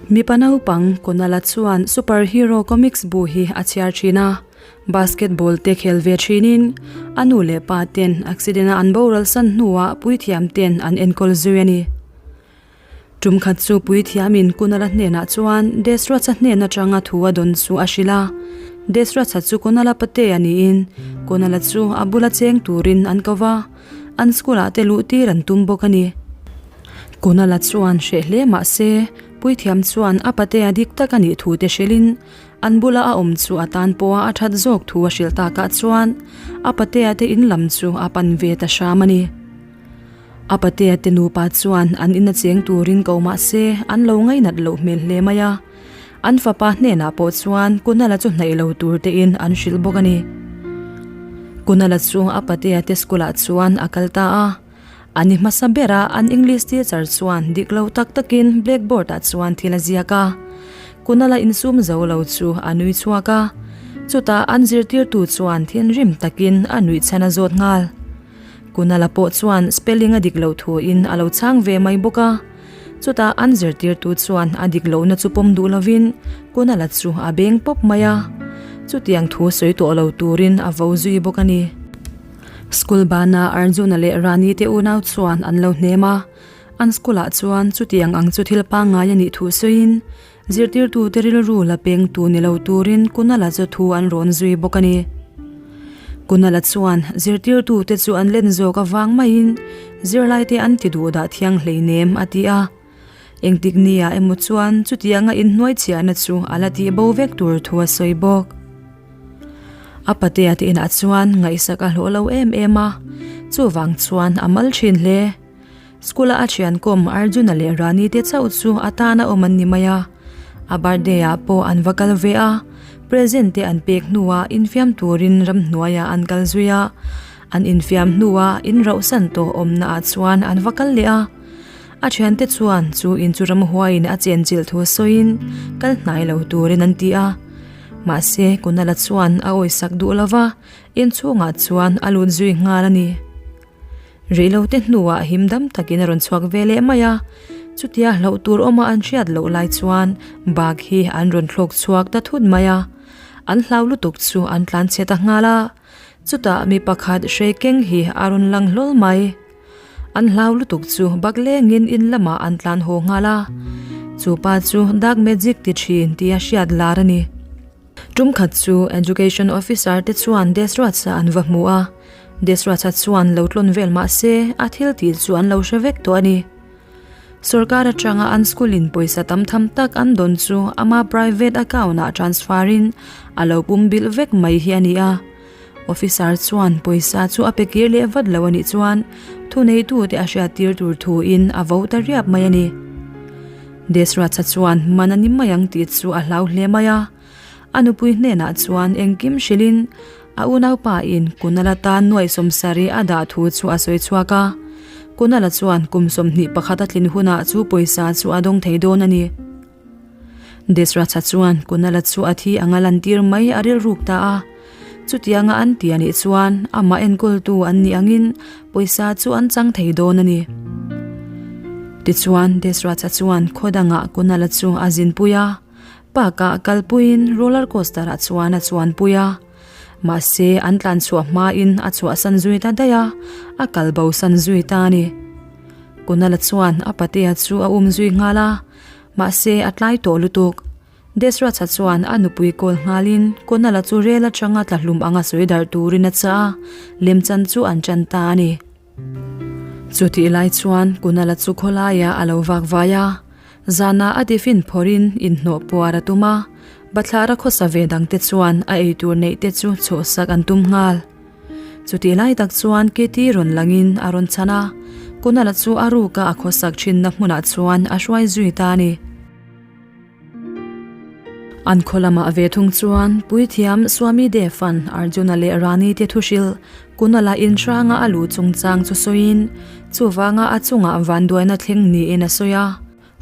Mipa naupang Kunala chuan superhero comics bu hi a chhiar thin a, basketball te khel ve thinin a nu leh pa ten accident a an boral san hnuah puithiam ten an enkawl zui a ni. Tum khat chu puithiamin Kunala hnenah chuan Desracha hnen atanga thu a dawn chu a hrilh a, Desracha chu Kunala pate a niin Kunala chu a bula cheng turin an ko va, an school ah te luh tir an tum bawk a ni. Kunala chuan hreh hle mah se, puithiam chuan a patea dik tak a nih thu te hrilhin an bula a awm chu a tan pawha a that zawk thu a hrilh takah chuan a patea te in lam chu a pan ve ta hram a ni. A patea te nupa chuan an ina cheng turin ko mah se an lo ngainat loh hmel hle mai a, an fapa hnenah pawh chuan Kunala chu hnaih lo tur tein an hrilh bawk a ni. Kunala chu a patea te school ah chuan a kal ta a, a ni hmasa bera an English teacher chuan dik lo tak takin blackboard ah chuan thil a ziak a, Kunala insum zo lo chu a nui chhuak a, chutah an zirtirtu chuan thinrim takin a nuih chhan a zawt nghal. Kunala pawh chuan spelling a dik loh thu in a lo chhang ve mai bawk a. Chutah an zirtirtu chuan a dik lohna chu pawm duh lovin Kunala chu a beng pawp mai a. Chutiang thu sawi tawh lo turin a vo zui bawk a ni. School bana Arjuna leh Rani te unau chuan an lo hnem a. An school ah chuan chutiang ang chu thil pangngai a nih thu sawiin Zirtirtute rilru la peng tu ni lo turin Kunala chu thu an rawn zui bawk a ni. Kunala chuan zirtirtute chu an len zawk avang maiin zirlaite an ti duh dah thiang hleinem a ti a. Engtik nia emaw chuan chutianga inhnuai chhiahna chu a la tih bo vek tur thu a sawi bawk. A patea te inah chuan ngaihsak a hlawh lo em em a, chuvang chuan a mal thin hle. School a a thian kawm Arjuna leh Rani te chauh chu a tana awm an ni mai a, a birthday ah pawh an va kal ve a, present te an pek hnuah infiam turin ramhnuaiah an kal zui a, an infiam hnuah in rauhsan tawh awmna ah chuan an va kal leh a, a thiante chuan chu in chu ramhuaiin a chenchilh thu sawiin kal hnai lo turin an ti a, mahse Kunala chuan a awisak duh lova inchhungah chuan a lut zui nghal a ni. Rih lo te hnuah him dam takin a rawn chhuak ve leh mai a, chutia hlauh tur awma an hriat loh lai chuan bag hi an rawn thlawk chhuak ta thut mai a, an hlau lutuk chu an tlan chhe ta nghal a, chutah mi pakhat hrei keng hi a rawn lang hlawl mai. An hlau lutuk chu bag lengin in lamah an tlan haw nghal a, chu pa chu dark magic ti thin tia hriat lar a ni. Tum khat chu Education Officer te chuan Desrath-a an va hmu a, Desrath-a chuan lo tlawn vel mah se a thil tih chu an lo hre vek tawh a ni. Sorkar atanga an school in pawisa tam tham tak an dawn chu ama private account ah transfer in a lo pum bilh vek mai hi a ni a. Officer chuan pawisa chu a pe kir leh vat lo a nih chuan thuneitute a hriattir tur thu in a vo ta riap mai a ni. Desrath-a chuan man a ni mai ang tih chu a hlau hle mai a. A nupui hnenah chuan engkim hrilhin a unaupa in Kunala tan nuaih sawmsarih a dah thu chu a sawi chhuak a. Kunala chuan kum 21 a tlin hunah chu pawisa chu a dawng thei dawn a ni. Desracha chuan Kunala chu a thi anga lantir mai a rilruk ta a. Chutianga an ti a nih chuan amah enkawltu an nih angin pawisa chu an chang thei dawn a ni. Tichuan Desracha chuan khaw dangah Kunala chu a zinpui a. Park ah kalpuiin roller coaster ah chuan a chuanpui a, mahse an tlan chhuah hmain a chhuahsan zui ta daih a, a kal bosan zui ta a ni. Kunala chuan a patea chu a um zui nghal a, mahse a tlai tawh lutuk. Desracha chuan a nupui kawl nghalin Kunala chu rel atanga tla hlum anga sawi darh turin a chah a, lemchan chu an tan ta a ni. Chutih lai chuan Kunala chu khawlaiah a lo vak vai a, zanah a tiffin phawrhin inhnawh puar a tum a, bathlara khawsa ve dangte chuan a eitur neih te chu chhuahsak an tum nghal. Chutih lai tak chuan Kitty rawn langin a rawn chhan a, Kunala chu a ruka a khawsak thinna hmunah chuan a hruai zui ta a ni. An khaw lamah ve thung chuan Puithiam Swami Dev-a'n Arjuna leh Rani te thuhrilh Kunala in hranga a luh chungchang chu sawiin chuvanga a chungah vanduaina thleng niin a sawi a.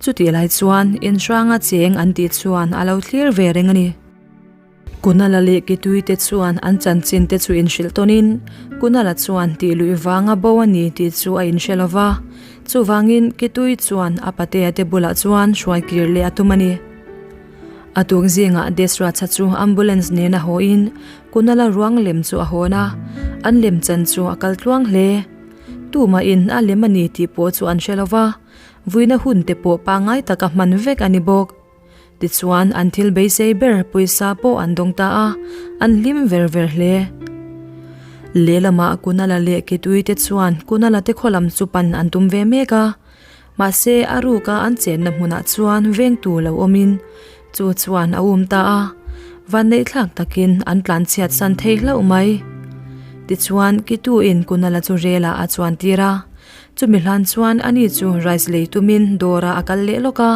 Chutih lai chuan in hranga cheng an tih chuan a lo thlir ve reng a ni. Kunala leh Kitui te chuan an chanchin te chu inhrilh tawnin Kunala chuan tih luih vanga bo a ni tih chu a inhre lo va, chuvangin Kitui chuan a patea te bulah chuan hruai kir leh a tum a ni. A tuk zingah Desracha chu ambulance nena hawiin Kunala ruang lem chu a hawn a, an lem chan chu a kal tluang hle. Tumahin a lem a ni tih pawh chu an hre lo va, vuina hun te pawh pangngai taka hman vek a ni bawk. Tichuan an thil beisei ber pawisa pawh an dawng ta a, an hlim ver ver hle. Lehlamah Kunala leh Ketui te chuan Kunala te khaw lam chu pan an tum ve mek a, mahse a ruka an chenna hmunah chuan vengtu lo awmin chu chuan a um ta a, vanneih thlak takin an tlanchhiat san thei hlauh mai. Tichuan Ketuin Kunala chu relah a chuan tir a, chumi hlan chuan ani chu rice lei tumin dawrah a kal leh lawk a.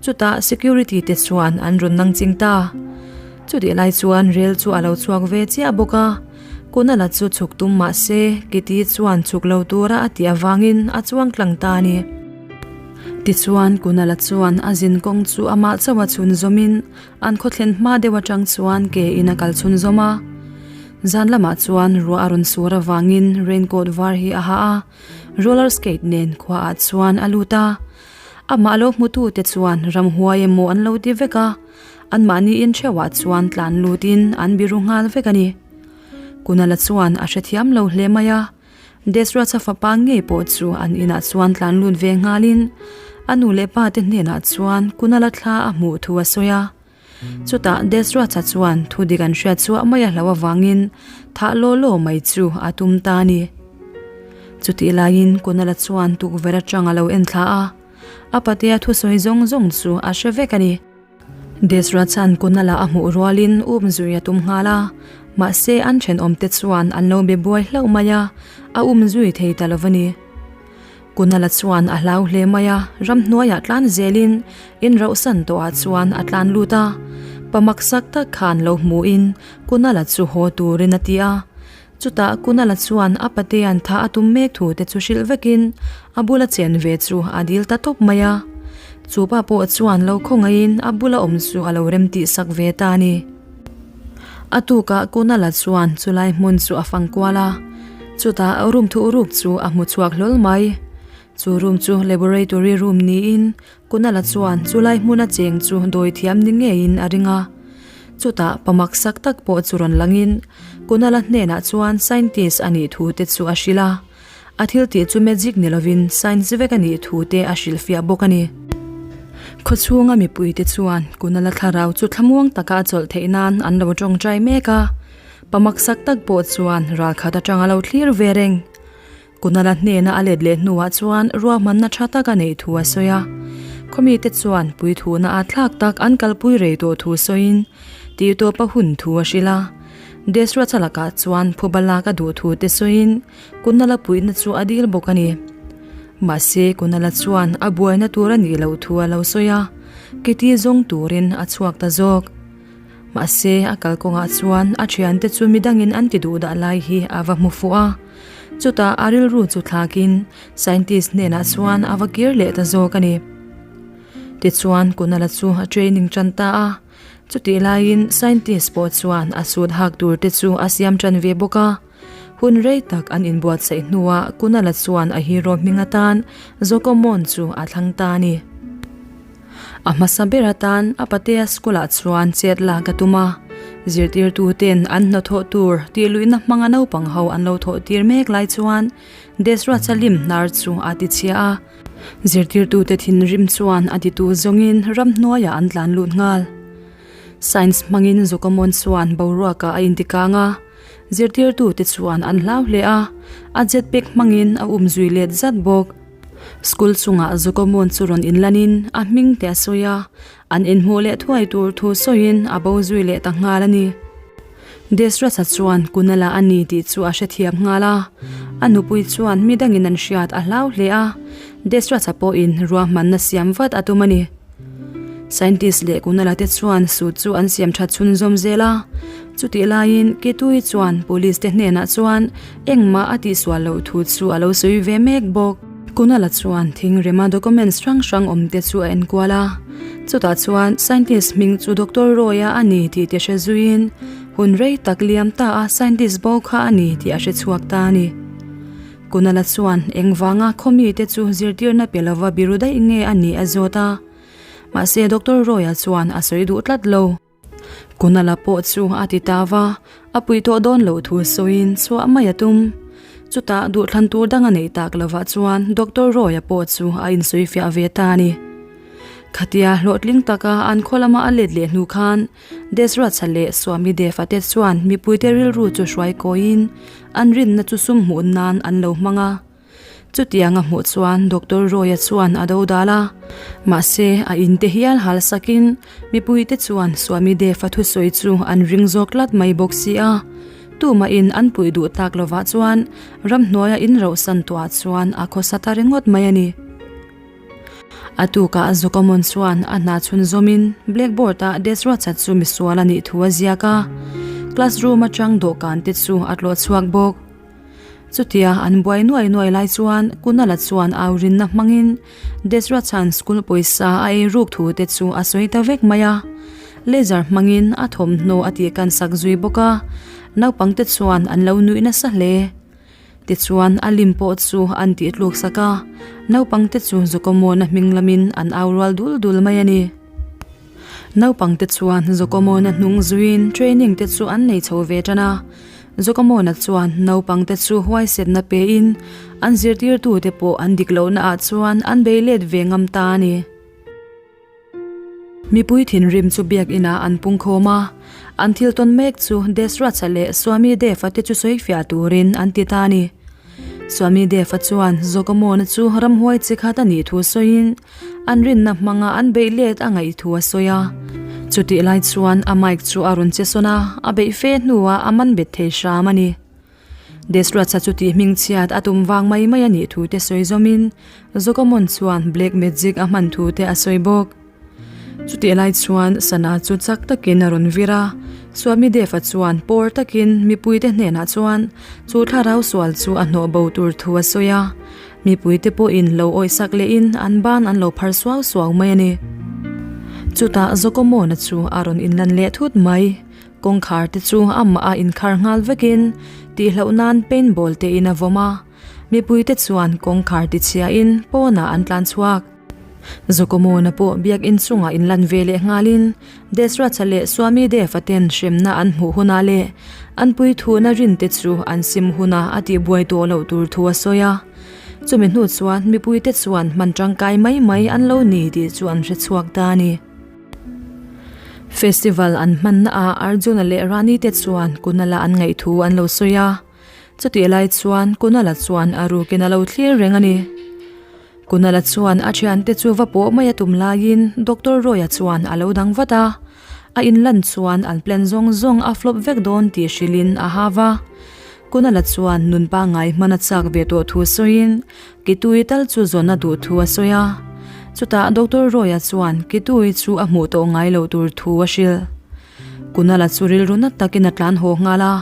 Chutah security te chuan an rawn nang ching ta. Chutih lai chuan rel chu a lo chhuak ve chiah bawk a, Kunala chu chhuk tum mah se Kitty chuan chhuk lo tura a tih avangin a chuang tlang ta a ni. Tichuan Kunala chuan a zin kawng chu amah chauh a chhun zawmin an khawthlen hma deuh atang chuan ke in a kal chhun zawm a. Zan lamah chuan ruah a rawn sur avangin raincoat var hi a ha a, roller skate nen khuaah chuan a lut a. Amah lo hmutute chuan ramhuai emaw an lo ti vek a, anmahni in theuhah chuan tlan lutin an biru nghal vek a ni. Kunala chuan a hrethiam lo hle mai a, Desracha fapa ngei pawh chu an inah chuan tlan lut ve nghalin a nu leh pa te hnenah chuan Kunala thla a hmuh thu a sawi a. Chutah Desracha chuan thu dik an hriat chhuah mai a hlauh avangin thah law law mai chu a tum ta a ni. Chutih laiin Kunala chuan tukverh atang a lo en thla a, a patea thusawi zawng zawng chu a hre vek a ni. Desracha'n Kunala a hmuh rualin up zui a tum nghal a, mahse an thenawmte chuan an lo be buai hlauh mai a, a um zui thei ta lo va ni. Kunala chuan a hlau hle mai a, ramhnuaiah tlan zelin in rauhsan tawhah chuan a tlan lut a, pa maksak tak khan lo hmuhin Kunala chu haw turin a ti a. Chutah Kunala chuan a patea'n tha a tum mek thu te chu hrilh vekin a bula chen ve chu a dil ta tawp mai a. Chu pa pawh chuan lo khawngaihin a bula awm chu a lo rem tih sak ve ta a ni. A tukah Kunala chuan chulai hmun chu a fang kual a, chutah room thuhruk chu a hmu chhuak hlawl mai. Chu room chu laboratory room niin Kunala chuan chulai hmuna cheng chu dawi thiam ni ngeiin a ring a. Chutah pamak sak tak pawh chu rawn langin Kunala hnenah chuan scientist a nih thu te chu a hrilh a. A thil tih chu magic ni lovin science vek a nih thu te a hrilhfiah bawk a ni. Khawchhunga mipuite chuan Kunala thlarau chu thlamuang taka a chawlh theih nan an lo tawngtai mek a, pamaksak tak pawh chuan ralkhat atang a lo thlir ve reng. Kunala hnena a let leh hnuah chuan ruahmanna tha tak a neih thu a sawi a. Khawmite chuan puithuhna a thlak tak an kalpui rei tawh thu sawiin tih tawpa hun thu a hrilh a. Desracha lakah chuan phuba lak a duh thu te sawiin Kunala puihna chu a dil bawk a ni. Mahse Kunala chuan a buaina tur a nih loh thu a lo sawi a, Kitty zawng turin a chhuak ta zawk. Mahse a kalkawngah chuan a thiante chu midangin an ti duh dah lai hi a va hmu fuh a. Chutah a rilru chu thlakin scientist hnenah chuan a va kir leh ta zawk a ni. Tichuan Kunala chu a training tan ta a. Chutih laiin scientist pawh chuan a suit hak tur te chu a siam tan ve bawk a. Hun rei tak an inbuatsaih hnuah Kunala chuan a hero hming atan Zokomon chu a thlang ta a ni. A hmasa ber atan a patea school-ah chuan chet lak a tum a, zirtirtuten an hnathawh tur tih luihna hmanga naupang ho an lo thawh tir mek lai chuan Desracha lim hnar chu a ti chhia a. Zirtirtute thinrim chuan a titu zawngin ramhnuaiah an tlan lut nghal. Science hmangin Zokomon chuan boruakah a intikang a. Zirtirtute chuan an hlau hle a, a jetpack hmangin a um zui let zat bawk. School chungah Zukomon chu rawn inlanin a hming te a sawi a, an inhmuh leh thuai tur thu sawiin a bo zui leh ta nghal a ni. Desracha chuan Kunala a ni tih chu a hrethiam nghal a, a nupui chuan mi dangin an hriat a hlau hle a, Desracha pawhin ruahmanna siam vat a tum a ni. Scientist leh Kunala te chuan suit chu an siam that chhunzawm zel a, chutih laiin Ketui chuan police te hnenah chuan engmah a tihsual loh thu chu a lo sawi ve mek bawk. Kunala chuan thing rema documents hrang hrang awm te chu a enkual a. Chutah chuan scientist hming chu Doctor Roy-a a ni tih te hre zuiin hun rei tak liam ta a scientist bo kha a ni tih a hre chhuak ta a ni. Kunala chuan engvanga khaw mite chu zirtirna pe lova biru daih nge a nih a zawt a. Mahse Doctor Roy-a chuan a sawi duh tlat lo. Kunala pawh chu a ti ta va, a pui tawh dawn loh thu sawiin chhuah mai a tum. Chutah duhthlan tur dang a neih tak lovah chuan Doctor Roy-a pawh chu a insawifiah ve ta a ni. Khatia hlawhtling taka an khaw lama a let leh hnu khan Desracha leh Swami Deva te chuan mipuite rilru chu hruai kawiin an rinna chu sum hmuh nan an lo hmang a. Chutiang a hmuh chuan Doctor Roy-a chuan a do dal a, mahse a inte hial hal sakin mipuite chuan Swami Dev-a thusawi chu an ring zawk tlat mai bawk si a. Tumahin an puih duh tak lovah chuan ramhnuaia inrohsan tuah chuan a khawsa ta ringawt mai a ni. A tukah Zukamon chuan a hna chhun zawmin blackboard-ah Desracha chu misual a nih thu a ziak a, classroom atang dawhkan te chu a tlawh chhuak bawk. Chutia an buai nuai nuai lai chuan Kunala chuan au rinna hmangin Desrachan school pawisa a ei ruk thu te chu a sawi ta vek mai a. Laser hmangin a thawmhnaw a tih kan sak zui bawk a, naupang te chuan an lo nuih nasa hle. Tichuan a lim pawh chu an tih tluk sak a, naupang te chu Zokomawna hming lamin an au rual dul dul mai a ni. Naupang te chuan Zokomawna hnung zuiin training te chu an nei chho ve tan a. Zokomawna chuan naupang te chu huaisetna pein an zirtirtute pawh an dik lohna ah chuan an bei let ve ngam ta a ni. Mipui thinrim chu biakinah an pungkhawm a, an thil tawn mek chu Desracha leh Swami Deva te chu sawifiah turin an ti ta a ni. Swami Deva chuan Zokomawna chu ramhuai chi khat a nih thu sawiin An rinna hmanga an beih let a ngaih thu a sawi a. Chutih lai chuan a mic chu a rawn che sawn a, a beih fe hnuah a man bet thei hram a ni. Desracha chu tih hming chhiat a tum vang mai mai a nih thu te sawi zawmin Zokamon chuan black magic a hman thu te a sawi bawk. Chutih lai chuan sana chu chak takin a rawn vir a, Swami Deva chuan pawr takin mipuite hnenah chuan chu thlarau sual chu a hnawh bo tur thu a sawi a. Mipuite pawhin lo awihsak lehin an ban an lo phar suau suau mai a ni. Chutah Zokomona chu a rawn inlan leh thut mai. Kawngkhar te chu amah a inkhar nghal vekin tihloh nan paintball te in a vawm a. Mipuite chuan kawngkhar tichhiain pawnah an tlan chhuak. Zokomona pawh biakin chungah inlan ve leh nghalin Desracha leh Swami Deva ten hremna an hmuh hunah leh an puithuna rinte chu an sim hunah a tihbuai tawh loh tur thu a sawi a. Chumi hnu chuan mipuite chuan hman tangkai mai mai an lo ni tih chu an hre chhuak ta a ni. Festival an hmannaah Arjuna leh Rani te chuan Kunala an ngaih thu an lo sawi a. Chutih lai chuan Kunala chuan a rukin a lo thlir reng a ni. Kunala chuan a thiante chu va pawh mai a tum laiin Doctor Roy-a chuan a lo dang vat a, a inlan chuan an plan zawng zawng a flop vek dawn tih hrilhin a ha va. Kunala chuan nun pangngai hman a chak ve tawh thu sawiin Kitui tal chu zawn a duh thu a sawi a. Chutah Doctor Roy-a chuan Kitui chu a hmuh tawh ngai loh tur thu a hrilh. Kunala chu rilru na takin a tlan haw nghal a,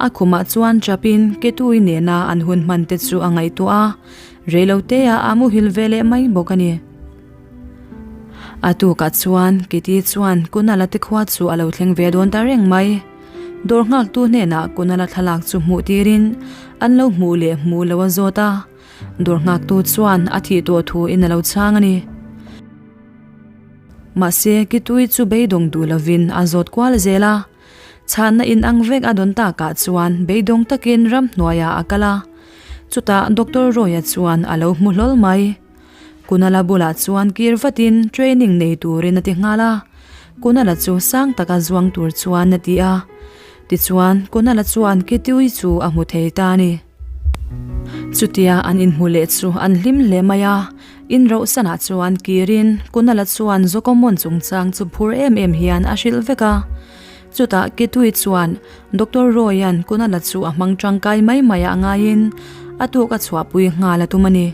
a khumah chuan chapin Kitui nena an hun hman te chu a ngaihtuah a. Reilotea a muhil ve leh mai bawk a ni. A tukah chuan Kitty chuan Kunala te khua chu a lo thleng ve dawn ta reng mai. Dawr nghaktu hnenah Kunala thlalak chu hmuh tirin an lo hmuh leh hmuh lo a zawt a, dawr nghaktu chuan a thih tawh thu in a lo chhang a ni. Mahse Kitui chu beidawng duh lovin a zawt kual zel a. Chhanna in ang vek a dawn takah chuan beidawng takin ramhnuaiah a kal a. Chutah Doctor Roy-a chuan a lo hmu hlawl mai. Kunala bulah chuan kir vatin training nei turin a ti nghal a. Kunala chu sang taka zuang tur chuan a ti a. Tichuan Kunala chuan Kitui chu a hmu thei ta a ni. Chutia an inhmu leh chu an hlim hle mai a. Inrohsanah chuan kirin Kunala chuan Zokomon chungchang chu phur em em hian a hrilh vek a. Chutah Kitui chuan Doctor Roy-a'n Kunala chu a hmang tangkai mai mai ah ngaiin a tuk a chhuahpui nghal a tum a ni.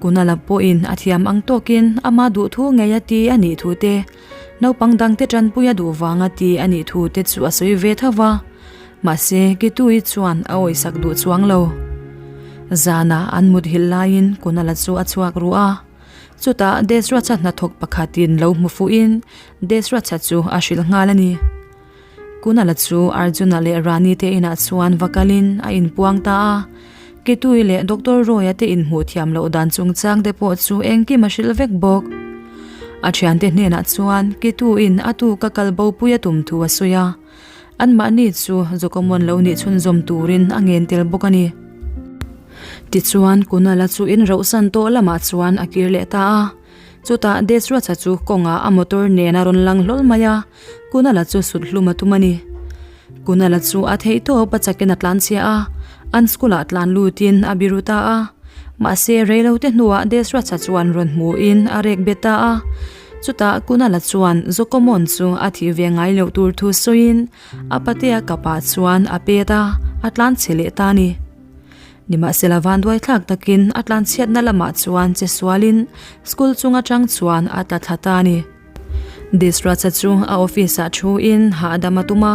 Kunala pawhin a thiam ang tawkin ama duhthu ngei a ti a nih thu te, naupang dangte tanpui a duh vang a ti a nih thu te chu a sawi ve tho va. Mahse, Kitui chuan a awisak duh chuang lo. Zanah an mut hilh laiin Kunala chu a chhuak ruh a. Chutah Desracha hnathawk pakhatin lo hmu fuhin Desracha chu a hrilh nghal a ni. Kunala chu Arjuna leh Rani te inah chuan va kalin a inpuang ta a. Kitui leh Doctor Roy-a te inhmuh thiam loh dan chungchang te pawh chu engkim a hrilh vek bawk. A thiante hnenah chuan Kituin a tuka kal bopui a tum thu a sawi a. Anmahni chu Zokomon lo nih chhunzawm turin a ngen tel bawk a ni. Tichuan Kunala chu inrauhsan tawh lamah chuan a kir leh ta a. Chutah Desracha chu kawngah a motor nen a rawn lang hlawl mai a, Kunala chu sut hlum a tum a ni. Kunala chu a theih tawp a chakin a tlan chhia a, an school ah tlan lutin a biru ta a. Mahse reilote hnuah Desracha chuan rawn hmuhin a rek bet ta a. Chutah Kunala chuan Zokomon chu a thih ve ngai loh tur thu sawiin a patea kapah chuan a pet a, a tlan chhe leh ta a ni. Nimahsela vanduai thlak takin a tlanchhiatna lamah chuan che sualin school chung atang chuan a tla thla ta a ni. Disracha chu a office ah thuin hahdam a tum a,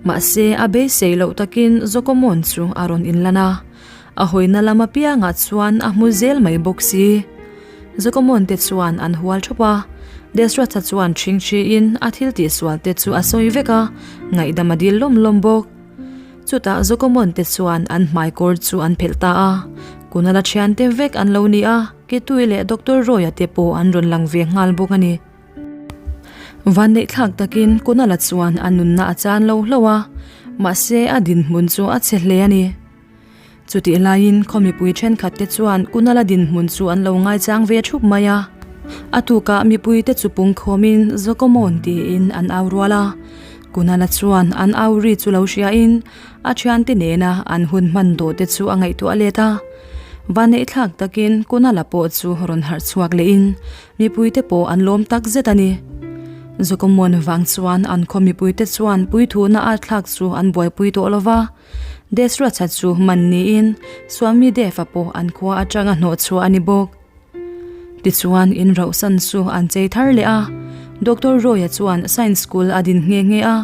mahse a beisei loh takin Zokomon chu a rawn inlan a, a hawina lam apiangah chuan a hmu zel mai bawk si. Zokomon te chuan an hual thup a, Desracha chuan ṭhingṭhiin a thil tihsual te chu a sawi vek a, ngaihdam a dil lawm lawm bawk. Chutah Zokomon te chuan an hmaikawr chu an phelh ta a, Kunala thiante vek an lo ni a, Kitui leh Doctor Roy-a te pawh an rawn lang ve nghal bawk a ni. Vanneihthlak takin Kunala chuan a nunna a chan lo hlauh a, mahse a dinhmun chu a chhe hle a ni. Chutih laiin khaw mipui thenkhat te chuan Kunala dinhmun chu an lo ngaichang ve thup mai a. A tukah mipui te chu pungkhawmin Zokomon tiin an au rual a. Kunala chuan an au ri chu lo hriain a thiante nena an hun hman dawh te chu a ngaihtuah let a. Vaneihthlak takin Kunala pawh chu rawn harh chhuak lehin mipui te pawh an lawm tak zet a ni. Zokomon vang chuan an khaw mipui te chuan puithuhna a thlak chu an buaipui tawh lova. Desracha chu man niin Swami Dev-a pawh an khua atanga hnawh chhuah a ni bawk. Tichuan in rauhsan chu an chei thar leh a, Doctor Roy-a chuan Science School a din nghe nghe a.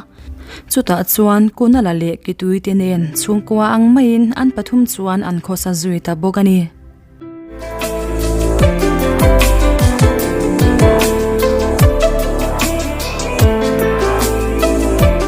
Chutah chuan Kunala leh Kitui te nen chhungkua ang maiin an pathum chuan an khawsa zui ta bawk a ni.